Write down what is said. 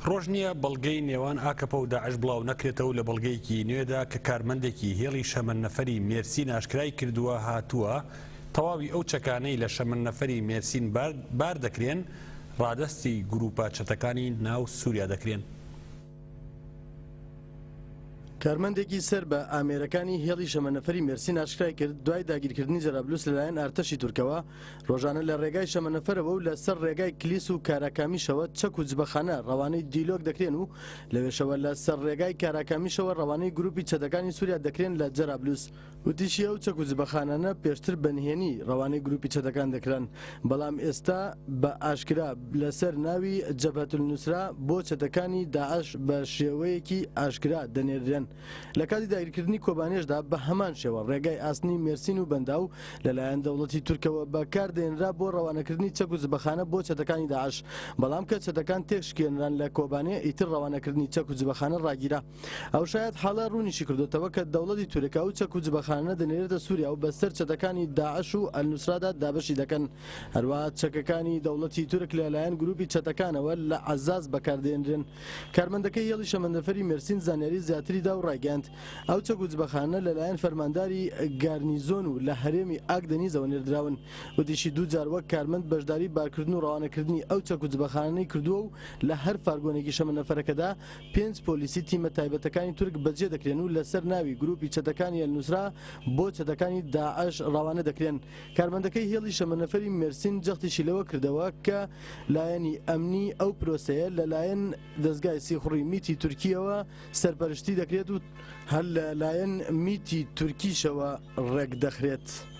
ڕۆژ نییە بەڵگەی نێوان ئاکەپە و داعش بڵاو نەکرێتەوە، لە بەڵگەیەکی نوێدا کە کارمەندێکی هێڵی شەمەندەفەری مێرسین ئاشکرای کردووە هاتووە، تەواوی ئەو چەکانەی لە شەمەندەفەری مێرسین بار دەکرێن ڕادەستی گروپە چەتەکانی ناو سووریا دەکرێن. کارمەندێکی سەر بە ئامێرەکانی هێڵی شەمەنەفەری مێرسین ئاشکرای کرد، دوای داگیرکردنی جەرابلوس لەلایەن ئارتەشی تورکەوە، ڕۆژانە لە ڕێگای شەمەنەفەرەوە و لەسەر ڕێگای کلیس و کاراکامیشەوە چەک و جبەخانە ڕەوانەی دیلۆک دەکرێن و لەوێشەوە لە سەر ڕێگای کاراکامیشەوە ڕەوانەی گروپی چەتەکانی سووریا دەکرێن لە جەرابلوس. وتیشی ئەو چەک و جبەخانانە پێشتر بە نهێنی ڕەوانەی گروپی چەتەکان دەکران، بەڵام ئێستا بە ئاشکرا لەسەر ناوی جەبهەتولنوسرا بۆ چەتەکانی داعش بە شێوەیەکی ئاشکرا دەنێردرێن. لە کاتی داگیرکردنی کۆبانێشدا بە هەمان شێوە ڕێگای ئاسنی مێرسین و بەنداو لەلایەن دەوڵەتی تورکەوە بەکار دەهێنرا بۆ ڕەوانەکردنی چەک و جبەخانە بۆ چەتەکانی داعش، بەڵام کە چەتەکان تێکشکێنران لە کۆبانێ ئیتر ڕەوانەکردنی چەک و جبەخانە ڕاگیرا. ئەو شایەت حاڵە ڕوونیشی کردۆتەوە کە دەوڵەتی تورک ئەو چەک و جبەخانانە دەنێرێتە سووریا و بەسەر چەتەکانی داعش و ئەلنوسرادا دابەشی دەکەن. هەروەها چەکەکانی دەوڵەتی تورک لەلایەن گروپی چەتەکانەوە لە عەزاز بەکاردێنرێن. کارمەندەکەی هێڵی شەمەندەفەری مێرسین زانیاری زیاتری دا و ڕایگەیاند، ئەو چەک و جبەخانانە لەلایەن فەرمانداری گارنیزۆن و لە هەرێمی ئاک دەنیزەوە نێردراون. وتیشی دوو جار وەک کارمەند بەشداری بارکردن و ڕەوانەکردنی ئەو چەک و جبەخانانەی کردووە و لە هەر فارگۆنێکی شەمەنەفەرەکەدا پێنج پۆلیسی تیمە تایبەتەکانی تورک بەجێ دەکرێن و لەسەر ناوی گروپی چەتەکانی ئەلنوسرا بۆ چەتەکانی داعش ڕەوانە دەکرێن. کارمەندەکەی هێڵی شەمەنەفەری مێرسین جەختیشی لەوە کردەوە کە لایەنی ئەمنی ئەو پرۆسەیە لەلایەن دەزگای سیخوڕی میتی تورکییەوە سەرپەرشتی دەکرێت و هەر لەلایەن میتی تورکیشەوە ڕێکدەخرێت.